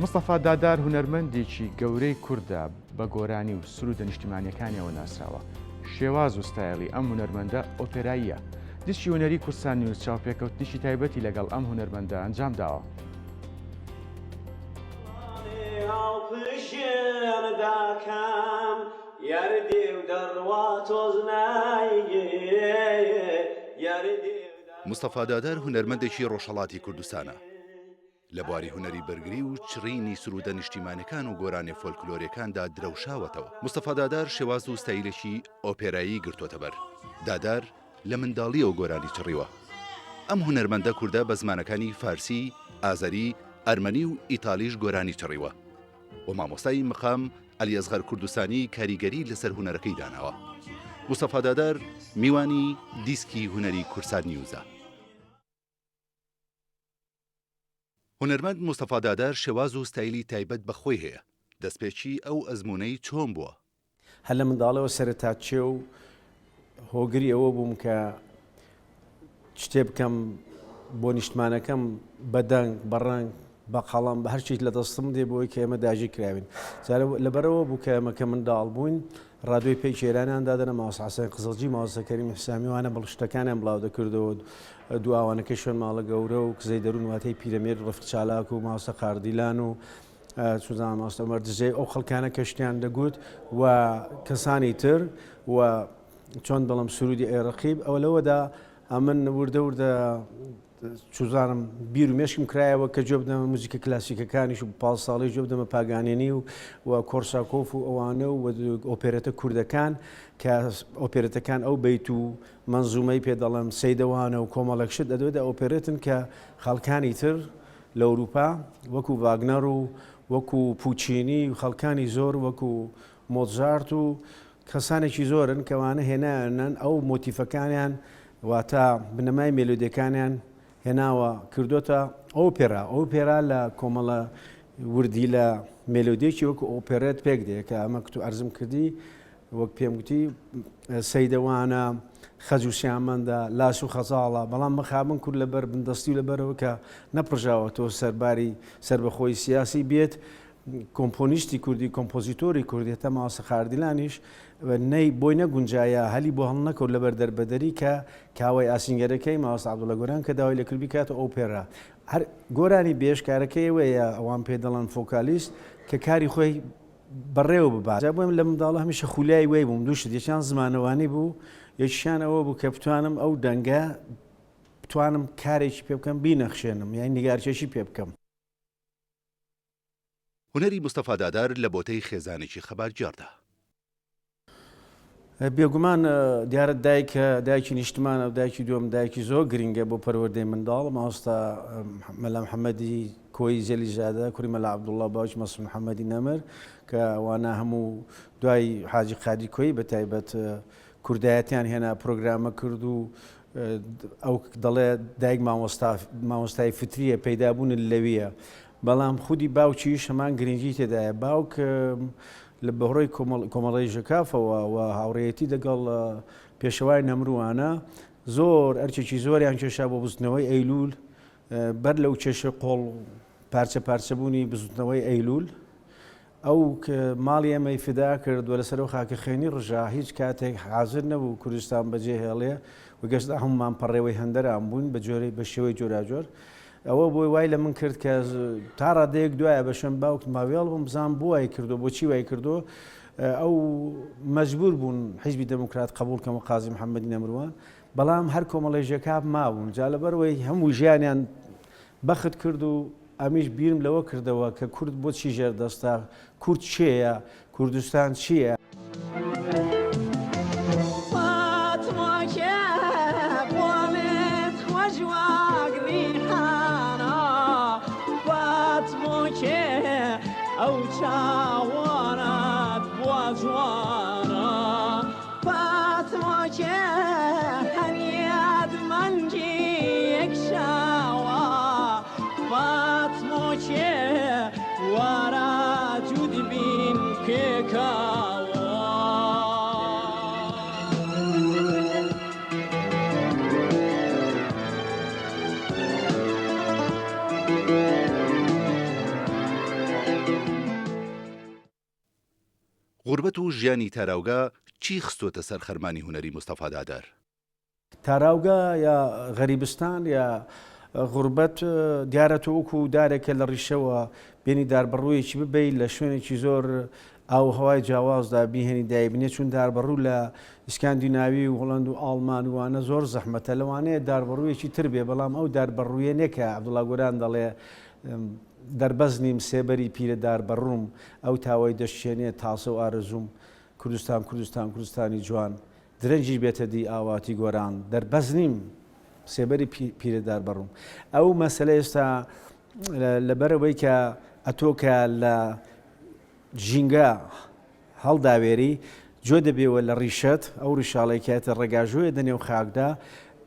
مستەفا دادار هونەرمەندێکی گەورەی کوردە، بە گۆرانی و سروودە نیشتیمانییەکانیەوە ناسراوە. شێواز و ستایڵی ئەم هونەرمەندە ئۆپێراییە. دیسکی هونەری کوردستان نیوز چاوپێکەوتنێکی تایبەتی لەگەڵ ئەم هونەرمەندە ئەنجام داوە. مستەفا دادار هونەرمەندێکی ڕۆژهەڵاتی کوردستانە. لە بواری هونەری بەرگری و چڕینی سروودە نیشتیمانەکان و گۆرانیە فۆلکلۆریەکاندا درەوشاوەتەوە. مستەفا دادار شێواز و ستایلێکی ئۆپێرایی گرتۆتە بەر. دادار لە منداڵییەوە گۆرانی چڕیوە. ئەم هونەرمەندە کوردە بە زمانەکانی فارسی، ئازەری، ئەرمەنی و ئیتالیش گۆرانی چڕیوە و مامۆستای مقام عەلی ئەسغەر کوردستانی کاریگەری لەسەر هونەرەکەی داناوە. مستەفا دادار میوانی دیسکی هونەری کوردسات نیوزە. هونەرمەند مستەفا دادار شێواز و ستایلی تایبەت بە خۆی هەیە، دەستپێکی ئەو ئەزموونەی چۆن بووە؟ هەر لە منداڵیەوە سەرەتاچێ و هۆگری ئەوە بووم کە شتێ بکەم بۆ نیشتمانەکەم بە دەنگ، بە ڕەنگ، بە قەڵەم، بە هەرچیت لە دەستم دێ بۆی کە ئێمە داگیر کراوین. جارە لەبەرئەوە بوو کە ئێمە کە منداڵ بووین ڕادیۆی پەیکی ئێرانیان دادەنا، مامۆستا حەسەن قزڵجی، مامۆستا کەریم حسامی وانە بڵ شتەکانیان بڵاو دەکردەوە، دوو ئاوانەکەی شوێن ماڵە گەورە و کزەی دەروون واتەی پیرەمێرد ڕەفیق چالاک و مامۆستا قاردیلان و چوزانم مامۆستا عومەر دزەیی ئەو خەڵکانە کە شتیان دەگوت و کەسانی تر و چۆن بڵێم سروودی ئەی ڕەقیب ئەوە لەوەدا ئەمن وردە وردە چوزانم بیر و مێشکم کرایەوە کە گوێ بدەمە موزیکە کلاسیکەکانیش و پاڵ ساڵی گوێ بدەمە پاگانینی و و کۆرساکۆف و ئەوانە و ئۆپێرەتە کوردەکان کە ئۆپێرەتەکان ئەو بەیت و مەنزومەی پێ دەڵێن سەیدەوانە و کۆمەڵێک شت ئەدوێتە ئۆپێرێتن کە خەڵکانی تر لە ئەوروپا وەکو ڤاگنەر و وەکو پوچینی و خەڵکانی زۆر وەکو مۆزارت و کەسانێکی زۆرن کەوانە هێنایانن ئەو مۆتیفەکانیان واتە بنەمای مێلۆدیەکانیان هێناوە کردۆتە ئۆپێرا، ئۆپێرا لە کۆمەڵە وردیلە مێلۆدیەکی وەکو ئۆپێرێت پێک دێ کە ئەمە کتو ئەرزم کردی وەک پێم گوتی سەیدەوانە خەج و سیامەندە لاس و خەزاڵە بەڵام مەخابن کورد لەبەر بندەستی و لەبەرەوە کە نەپڕژاوەتەوە سەرباری سەربەخۆی سیاسی بێت کۆمپۆنیستی کوردی، کۆمپۆزیتۆری کوردی، هەتا مامۆستا خاردیلانیش نەی بۆی نەگونجا یا هەلی بۆ هەڵنەکەوت لەبەر دەربەدەری کە کاوەی ئاسنگەرەکەی مامۆستا عەبدوڵا گۆران کە داوای لێکرد بیکاتە ئۆپێرا. هەر گۆرانی بێژ کارەکەی ئەوەیە ئەوان پێ دەڵێن فۆکالیست کە کاری خۆی بەڕێوە ببات. جا بۆیە من لە منداڵە هەمیشە خولیای وەی بووم، دوو شت یەکیان زمانەوانی بوو، یەکیشیان ئەوە بوو کە بتوانم ئەو دەنگە بتوانم کارێکی پێ بکەم بینەخشێنم یانی نیگارکێشی پێ بکەم. هونەری مستەفا دادار لە بۆتەی خێزانێکی خەباتگێڕدا. بێگومان دیارە دایک دایکی نیشتمانە و دایکی دووەم دایکی زۆر گرنگە بۆ پەروەردەی منداڵ مامۆستا مەلا محەممەدی کۆیی زەلیزادە کوڕی مەلا عەبدوڵڵا باوکی مەسعود محەممەدی نەمر کە ئەوانە هەموو دوای حاجی قادری کۆیی بە تایبەت کوردایەتیان هێنا پرۆگرامە کرد و ئەو دەڵێ دایک مامۆستا مامۆستای فتریە پەیدابوونت لەویە بەڵام خودی باوکیش هەمان گرنگی تێدایە باوک لە بەهۆی کۆمەڵەی ژکافەوە و هاوڕێیەتی لەگەڵ پێشەوای نەمروانە زۆر ئەرکێکی زۆریان کێشا بۆ بزوتنەوەی ئەیلول بەر لەو کێشە قۆڵ پارچە پارچەبوونی بزوتنەوەی ئەیلول ئەو ماڵی ئێمەی فیدا کرد و لەسەر ئەو خاکە خوێنی ڕژا، هیچ کاتێک حازر نەبوو کوردستان بەجێ هێڵێ و گەشت هەموومان پەڕێوەی هەندەران بووین بە جۆرەی بە شێوەی جۆراجۆر. ئەوە بۆی وای لە من کرد کە تا ڕادەیەک دوایە بە شوێن باوکما وێڵ بووم بزانم بۆ وای کردووە، بۆچی وای کردووە. ئەو مەجبوور بوون حیزبی دێموکرات قەبووڵ کەن و قازی محەممەدی نەمروان، بەڵام هەر کۆمەڵەی ژێکاف مابوون. جا لەبەرئەوەی هەموو ژیانیان بەخت کرد و ئەمیش بیرم لەوە کردەوە کە کورد بۆچی ژێردەستە، کورد کێیە، کوردستان چییە؟ غوربەت و ژیانی تاراوگە چی خستۆتە سەر خەرمانی هونەری مستەفا دادار؟ تاراوگە یا غەریبستان یا غوربەت دیارە تۆ وەکو دارێکە لە ڕیشەوە بێنی داربەڕوویەکی ببەی لە شوێنێکی زۆر ئاو و هەوای جیاوازدا بیهێنی دایبنێ چون داربەڕوو لە ئیسکاندیناوی و هۆڵەند و ئاڵمان و وانە زۆر زەحمەتە لەوانەیە داربەڕوویەکی تر بێ بەڵام ئەو داربەڕوویە نیە کە عەبدوڵا گۆران دەڵێ دەربەست نیم سێبەری پیرە داربەڕووم ئەو تاوەی دەشکێنێ تاسە و ئارەزووم کوردستان کوردستان کوردستانی جوان درەنگیش بێتە دی ئاواتی گۆران دەربەست نیم سێبەری پیرە داربەڕووم ئەو مەسەلە ئێستا لەبەرئەوەی کە ئەتۆ کە لە ژینگە هەڵداوێری، جۆ دەبێوە لە ڕیشەت، ئەو ڕیشاڵەی کە ئەتە ڕێگاژۆیە دە نێو خاکدا،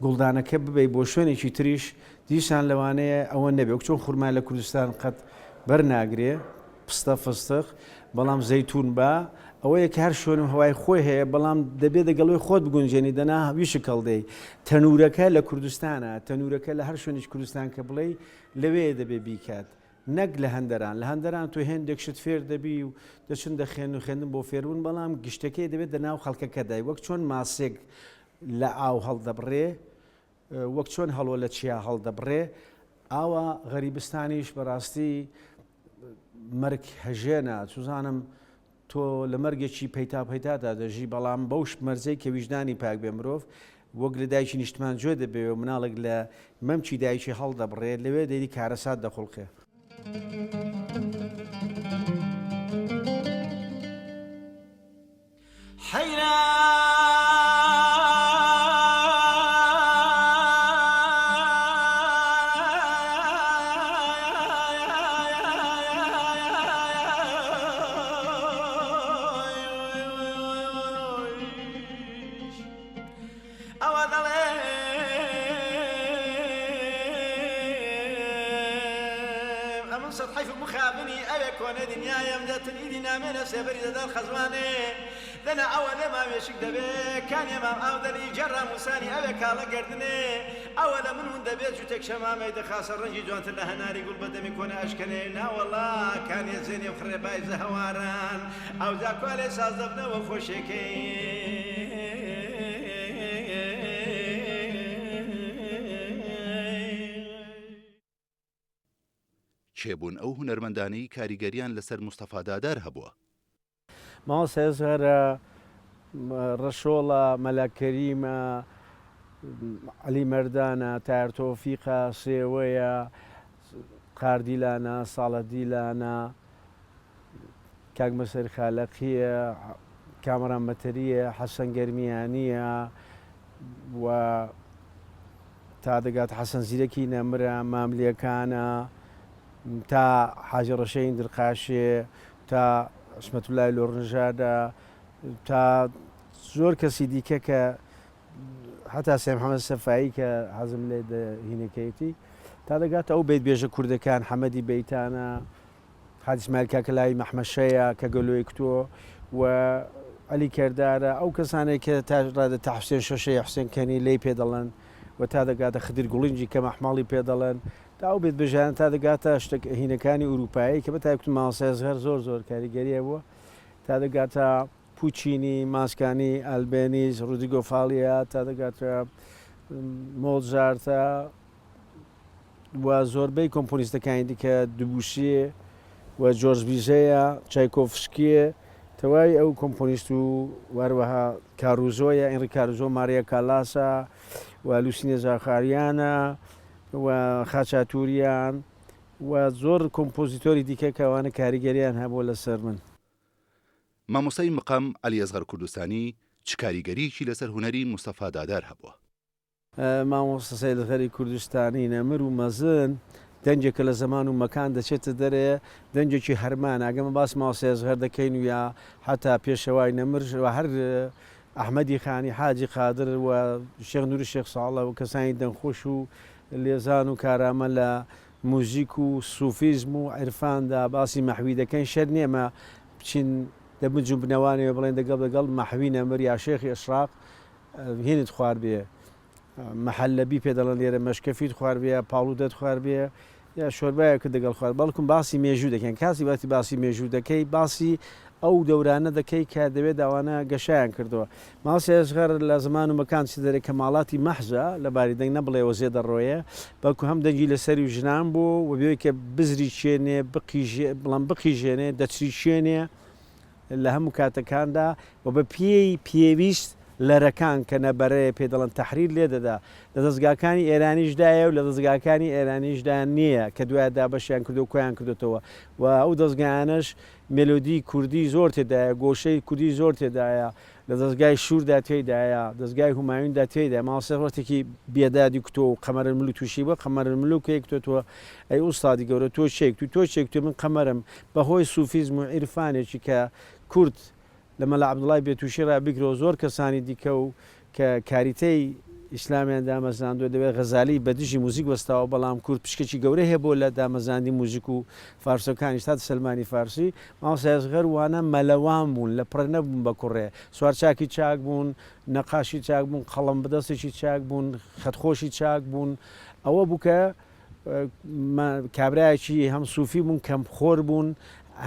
گوڵدانەکە ببەی بۆ شوێنێکی تریش، دیسان لەوانەیە ئەوە نەبێ، وەک چۆن خورما لە کوردستان قەت بەر ناگرێ، پستە فستق، بەڵام زەیتوون با، ئەوەیە کە هەر شوێن و هەوای خۆی هەیە، بەڵام دەبێ دەگەڵ وی خۆت بگونجێنی دەنا ویشک هەڵدێی. تەنوورەکە لە کوردستانە، تەنوورەکە لە هەر شوێنێکی کوردستان کە بڵێی لەوێیە دەبێ بیکات. نەک لە هەندەران، لە هەندەران تۆ هێندێک شت فێر دەبی و دەچن دەخوێنن و خوێندن بۆ فێربوون، بەڵام گشتەکەی دەبێت دە ناو خەڵکەکەدای، وەک چۆن ماسێک لە ئاو هەڵدەبڕێ، وەک چۆن هەڵۆ لە چیا هەڵدەبڕێ، ئاوا غەریبستانیش بەڕاستی مەرگ هەژێنە، چوزانم تۆ لە مەرگێکی پەیتا پەیتادا دەژی، بەڵام بەو مەرجەی کە ویژدانی پاک بێ مرۆڤ وەک لە دایکی نیشتمان جوێ دەبێ و مناڵێک لە مەمکی دایکی هەڵدەبڕێ، لەوێ دەیدی کارەسات دەخوڵقێ. ئەوە دەڵێم ئەمن سەد حەیف و مخابنی ئەوێ کۆنێ دنیایم دەتن ئیدی نامێنێ سێبەری دەدەن خەزوانێ دەنا ئەوە لێ ماوێشک دەبێ کانیە مام ئاو دەلی جەرا موسانی ئەوێ کاڵە گەردنێ ئەوە لە من ون دەبێ جوتێک شەمامەی دەخاسە ڕەنگی جوانتر لە هەناری گوڵ بە دەمی کۆنە ئەشکەنێ ناوەڵا کانیە زێنێ و خڕێ بای زەهەواران ئەوجا کوالێ ساز دەبنەوە خۆشێکەی. کێ بوون ئەو هونەرمەندانەی کاریگەریان لەسەر مستەفا دادار هەبووە؟ مامۆستا ئەسغەرە، ڕەشۆڵە، مەلا کەریمە، عەلی مەردانە، تایەر تۆفیقە، سێوەیە، قاردیلانە، ساڵە دیلانە، کاک مەسەر خالەقییە، کامەران مەتەرییە، حەسەن گەرمیانییە و تا دەگات حەسەن زیرەکی نەمرە، ماملێکانە، تا حاجی ڕەشەین درقاشێ، تا عیسمەتوڵای لۆڕنژادە، تا زۆر کەسی دیکە کە هەتا سەید محەمەد سەفایی کە حەزم لێ هینەکەیەتی تا دەگاتە ئەو بەیت بێژە کوردەکان حەمەدی بەیتانە حاجی ئیسماعیل کاکەلاوی مەحمەشەیە کە گەلۆی کتۆ و عەلی کەردارە ئەو کەسانەی کە تا ڕادە تا حوسێن شەشەیە حوسێن کەنی لێی پێ دەڵێن و تا دەگاتە خدر گوڵینجی کە مەحماڵی پێ دەڵێن تا ئەو بێت بژیان تا دەگاتە شتە هینەکانی ئورووپایی کە بە تایبەت مامۆستا ئەسغەر زۆر زۆر کاریگەریە بووە تا دەگاتە پوچینی، ماسکانی، ئالبێنیز، ڕودریگۆ فالیا تا دەگاتە مۆزارتە و زۆربەی کۆمپۆنیستەکانی دیکە دوبوسیێ و جۆرج بیزەیە، چایکۆفسکیێ، تەواوی ئەو کۆمپۆنیست و هەروەها کاروزۆیە، ئینری کاروزۆ، ماریا کالاسا و لوسینە زاخاریانە و خاچاتوریان و زۆر کۆمپۆزیتۆری دیکە کە ئەوانە کاریگەریان هەبووە لەسەر من. مامۆستای مقام عەلی ئەسغەر کوردستانی چ کاریگەرییەکی لەسەر هونەری مستەفا دادار هەبووە؟ مامۆستا سەید ئەسغەری کوردستانی نەمر و مەزن دەنگێکە لە زەمان و مەکان دەچێتە دەرێ، دەنگێکی هەرمانە، ئەگەر ئێمە باسی مامۆستا ئەسغەر دەکەین و یا حەتا پێشەوای نەمر و هەر ئەحمەدی خانی، حاجی قادر و شێخ نوری شێخ ساڵە و کەسانی دەنگخۆش و لێزان و کارامە لە موزیک و سوفیزم و عیرفاندا باسی مەحوی دەکەین، شەرت نییە ئێمە بچین دە بنج و بنەوانەوە بڵێین دەگەڵ دەگەڵ مەحوی نەمر یا شێخی ئیشراق هینت خواردبێ، مەحەلەبی پێ دەڵێن لێرە مەشکەفیت خواردبێ یا پاڵوودەت خواردبێ. یا شۆربایەکت دەگەڵ خوارد بەڵکم باسی مێژوو دەکەین کاسی باتی باسی مێژوو دەکەی باسی ئەو دەورانە دەکەی کە دەوێت ئەوانە گەشەیان کردووە مامۆستا ئەسغەر لە زمان و مەکان چ دەرێ کەماڵاتی مەحزە لە باری دەنگ نەبڵێ وە زێدەڕۆیە بەڵکو هەم دەنگی لەسەری و ژنان بوو و بێ کە بزریکێنێ بقیژێ بڵێم بقیژێنێ دەچریکێنێ لە هەموو کاتەکاندا و بە پێی پێویست لەرەکان کە نەبەرەیە پێ دەڵێن تەحریر لێ دەدا لە دەزگاکانی ئێرانیشدایە و لە دەزگاکانی ئێرانیشدا نییە کە دوایە دابەشیان کردو کۆیان کردۆتەوە و ئەو دەزگایانەش مێلۆدی کوردی زۆر تێدایە گۆشەی کوردی زۆر تێدایە لە دەزگای شووردا تێیدایە، دەزگای هومایوندا تێیدایە، مامۆستا وەختێکی بێدادی کوتووە و قەمەرالملوک تووشی بووە، قەمەرالملوک پێی کوتووە ئەی ئوستادی گەورە تۆ کێی؟ کوتووی تۆ کێی؟ کوتووی من قەمەرم، بە هۆی سوفیزم و عیرفانێکی کە کورد لە مەلا عەبدوڵای بێتووشی ڕا بگرە و زۆر کەسانی دیکە و کە کاریتەی ئیسلامیان دامەزراندووە، دەوێت غەزالی بە دژی موزیک وەستاوە، بەڵام کورد پشکێکی گەورەی هەبووە لە دامەزراندنی موزیک و فارسەکانیش تا سەلمانی فارسی، مامۆستا ئەسغەر وانە مەلەوان بوون، لە پڕێ نەبوون بە کوڕێ، سوارچاکی چاک بوون، نەقاشی چاک بوون، قەڵەم بەدەستێکی چاک بوون، خەتخۆشی چاک بوون، ئەوە بوو کە کابرایەکی هەم سوفی بوون، کەمخۆر بوون،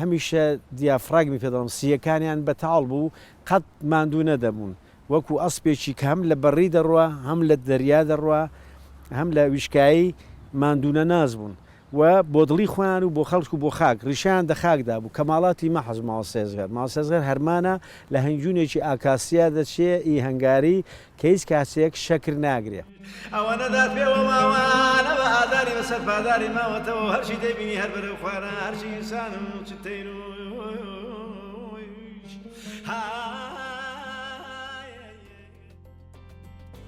هەمیشە دیافراگمی پێ دەڵێم، سییەکانیان بەتاڵ بوو، قەت ماندوو نەدەبوون. وەکو ئەسپێکی کە هەم لە بەڕی دەڕوا، هەم لە دەریا دەڕوا، هەم لە ویشکایی، ماندوونەناس بوون و بۆ دڵی خۆیان و بۆ خەڵک و بۆ خاک، ڕیشەیان دە خاکدا بوو. کەماڵاتی مەحز مامۆستا ئەسغەر. مامۆستا ئەسغەر هەرمانە لە هەنگوینێکی ئاکاسیا دەچێ ئی هەنگاری کە هیچ کاسەیەک شەکر ناگرێ. ئەوەنە دار پێوە ماوە نە بە ئازاری بەسەر پاداری ماوەتەوە و هەرچی دەیبینی هەر بەرەو خوارە هەرچی ئینسان و چ تەیر و ها.